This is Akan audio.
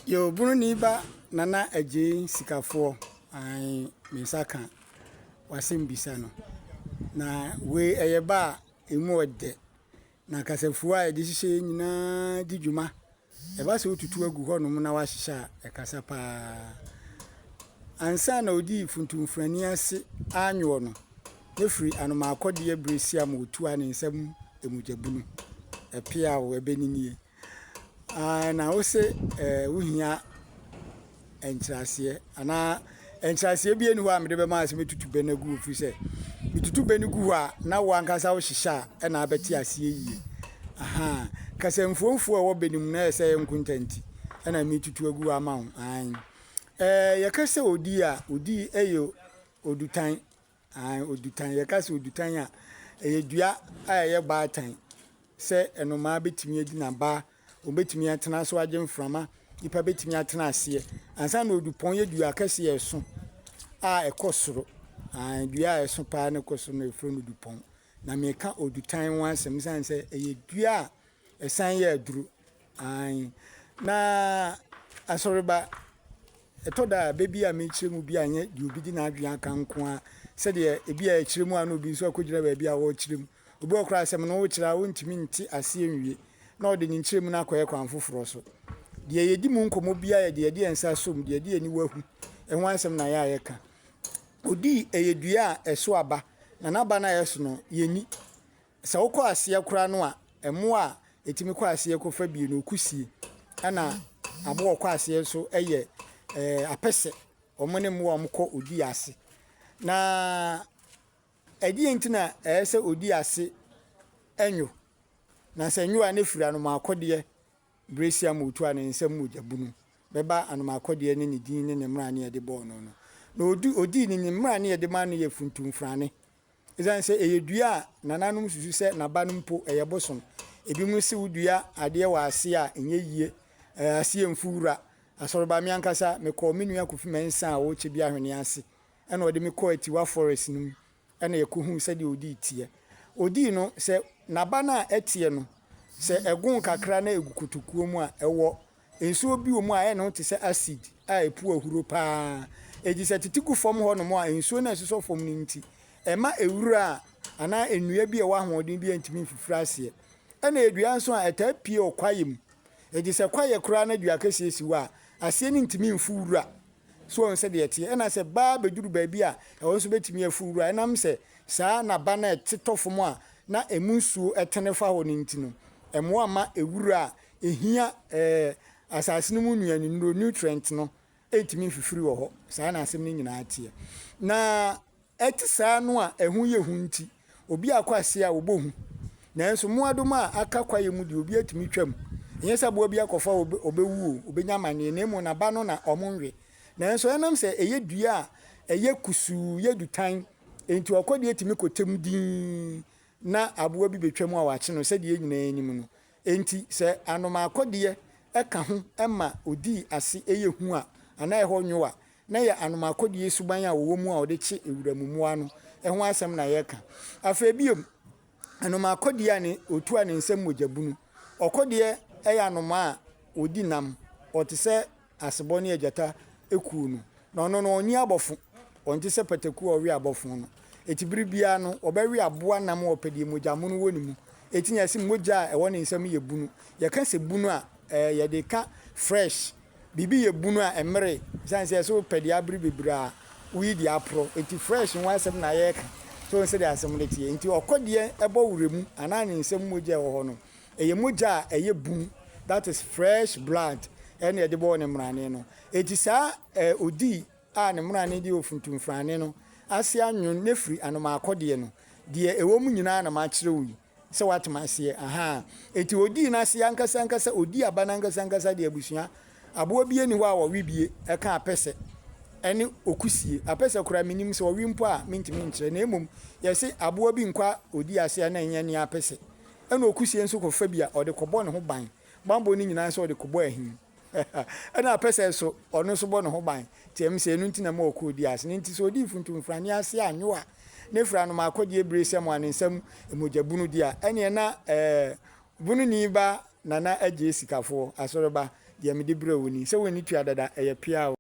Yoo Bununi ba Nana Agyei Sikafoɔ ae me nsa ka w'asɛm bisa no. Na wei ɛyɛ ba a ɛmu ɔdɛ na kasafua a yɛde hyehyɛ yɛ nyinaa di dwuma. Ɛba sɛ wotutu agu hɔnom na wahyehyɛ a ɛkasa paa. Ansa na ɔdii funtumfrani ase anwoɔ no, ne firi anomaakɔdeɛ berɛ si ama ɔtua ne nsam mogyabunu. Ɛpeaw ɛbɛninie. Aane, na wo se eh, wohia nkyerɛaseɛ anaa nkyerɛaseɛ bi nni hɔ a mede bɛma sɛ mɛtutu bɛ no agu ɛfiri sɛ metutu bɛ no gu hɔ a na wo ankasa wohyehyɛ a ɛna abɛte aseɛ yie. Aha, kasamfuomfuo a ɛwɔ bɛ no mu na ɛyɛ sɛ ɛyɛ nkonta nti ɛna metutu agu hɔ ama wo. Aane, eh, yɛka sɛ odi a, odi yɛ odutan. Aane, odutan. Yɛka sɛ odutan a, ɛyɛ dua a ɛyɛ baatan sɛ nnomaa bɛtumi adi n'aba, wɔbɛtumi atena so agye mframa, nnipa bɛtumi atena aseɛ. Ansa na odupɔn yɛ dua kɛseɛ a ɛso a ɛkɔ soro. Aane, dua a ɛso paa na ɛkɔ soro na yɛfrɛ no odupɔn. Na meka odutan ho asɛm ɛsiane sɛ ɛyɛ dua a ɛsan yɛ aduro. Aane, na asɔreba Ɛtɔ da a, bɛ bi a mekyerɛ mu bi a nyɛ deɛ obi de n'adwene aka nko ara, sɛdeɛ ebi a ɛkyerɛ mu a na obi nso akɔgyina baabi a ɔrekyerɛ mu. Obi wɔ koraa asɛm no wokyerɛ a wontumi nte aseɛ nwie na ɔde ne nkyerɛmu no akɔyɛ kwan foforɔ so. Deɛ yɛdi mu nkɔmmɔ biara yɛ deɛ yɛde yɛn nsa som, deɛ yɛde yɛn aniwa hu ho asɛm na yɛ a yɛka. Odi ɛyɛ dua a ɛso aba, na n'aba no a ɛso no, yɛnni. Sɛ wokɔ aseɛ koraa no a, mmoa a ɛtumi kɔ aseɛ kɔfa bie no, okusie, ɛna aboa a ɔkɔ aseɛ nso yɛ ɛɛ apɛsɛ. Wɔn ne mmoa a wɔkɔ odi ase. Na ɛdeɛn nti na ɛyɛ sɛ odi ase nwo? Na sɛ nwo a, na ɛfiri anomaakɔdeɛ berɛ si ama ɔtu a ne nsam mogya bunu bɛba anomaakɔdeɛ ne ne din ne ne mmara ne yɛde bɔɔ no no. Na ɔdi ɔdii ne ne mmara ne yɛde ma no yɛ funtumfrane. Esiane sɛ ɛyɛ dua a nananom susu sɛ n'aba no mpo yɛ bosom. Ebinom se wodua adeɛ wɔ ase a ɛnyɛ yie, ɛɛ aseɛ mfu wura. Asɔreba me ankasa mekɔɔ me nua Kofi Mensah a ɔwɔ Kyebia Ahweneɛ ase ɛna ɔde me kɔɔ Atiwa Forest no mu ɛna yɛkɔhuu sɛdeɛ ɔdii teɛ. Ɔdii no sɛ n'aba no a ɛteɛ no sɛ ɛgon kakra na ɛgu kotokuo mu a ɛwɔ Nsuo bi wɔ mu a ɛyɛ ne ho te sɛ acid a ɛpu ahuro pa ara. Enti sɛ tete gu fam hɔnom a, nsuo no a ɛsosɔ fam no nti, ɛma nwura anaa nnua bi a ɛwɔ ahoɔden bi ntumi mfifiri aseɛ. Ɛna dua nso a, ɛtaa pue wɔ kwaeɛ mu. Enti sɛ kwaeɛ koraa na dua kɛseɛ si hɔ a, aseɛ no ntumi mfu wura. So wɔn sɛdeɛ ɛteɛ. Ɛna sɛ baa bɛduru baabi a, ɛhɔ nso bɛtumi afu wura. Ɛnam sɛ saa n'aba no a ɛte tɔ fam a na ɛmu nsuo tene fa hɔ no nti no, ɛmmoa mma nwura a ɛhia ɛɛ asase no mu nnuanennuro, nutrient, no ntumi mfifiri wɔ hɔ. Saa na asɛm no nyinaa teɛ. Na ɛte saa no a ɛho yɛ hu nti, obi akɔ ase a wɔbɔ hu. Nanso mmoadoma a aka kwaeɛ mu deɛ obi atumi twam. Ɛnyɛ sɛ aboa bi akɔfa ɔbɛwu o, ɔbɛnya amaneɛ, na mmom n'aba no na wɔnwe. Nanso ɛnam sɛ ɛyɛ dua a ɛyɛ kusuu, yɛ dutan, enti ɔkɔdeɛ tumi kɔtɛm dinn na aboa bi bɛtwam a wakye no sɛdeɛ yɛn nyinaa nim no. Enti sɛ anomaakɔdeɛ ka ho ma ɔdii ase yɛ hu a, anaa ɛhɔ nwo a, na ɛyɛ anomaakɔdeɛ suban a wɔwɔ mu a wɔde kye wuram mmoa no ho asɛm na yɛreka. Afei bio, anomaakɔdeɛ a ne ɔtu a ne nsam mogya bunu. Ɔkɔdeɛ yɛ anomaa a ɔdi nam, ɔte sɛ asebɔ ne agyata kuo no, na ɔno no ɔnni abɔfo, ɔnte sɛ pataku a ɔwe abɔfo no. Enti bere biara no, ɔbɛwe aboa nam a ɔpɛ deɛ mogya mono wɔ ne mu. Enti na yɛse mogya a ɛwɔ ne nsam yɛ bunu. Yɛka sɛ bunu a, ɛɛ yɛde ka fresh. Biribi yɛ bunu a ɛmmere, ɛsiane sɛ yɛse wopɛ deɛ abere bebree a, woyi deɛ aporɔ. Enti fresh ho asɛm na yɛreka. So wohu sɛdeɛ asɛm no teɛ? Enti ɔkɔdeɛ bɔ werɛ mu anaa ne nsam mogya a ɛwɔ hɔ no, Ɛyɛ mogya a ɛyɛ bum, that is fresh blood, ɛna yɛde bɔɔ ne mmrane no. Enti saa eh, odii a ne mmrane de ofuntumfrane no ase anwon ne firi anomaakɔdeɛ no, deɛ ɛwɔ mu nyinaa na makyerɛ wo yi, sɛ woate m'aseɛ, ahaa. Enti odii no ase ankasa ankasa, odii aba no ankasa ankasa deɛ abusua, aboa bi nni hɔ a wɔwe bie ɛka apɛsɛ ɛne okusie. Apɛsɛ koraa mennim, sɛ wɔwe mpo a mentumi nkyerɛ, na mmom yɛse aboa bi nkɔ a ɔdi ase a na ɛnyɛ ne apɛsɛ. Ɛna okusie nso kɔfa bi a, ɔde kɔbɔ ne ho ban. Banbɔ no nyinaa nso ɔde kɔbɔ ahi. Ɛna apɛsɛ nso, ɔno nso bɔ ne ho ban. Nti ɛm sɛ ɛno nti na ɛma ɔkɔ odi ase. No nti sɛ ɔdii funtumfrane ase anwo a, ne fira anom akɔdeɛ bire sɛ mo a ne nsam mogya bunu di a, ɛneɛ na ɛɛ bununi ba Nana Agyei Sikafoɔ, Asɔreba. Deɛ mede brɛɛ wo ni. Sɛ w'ani tua dada, ɛyɛ peaw.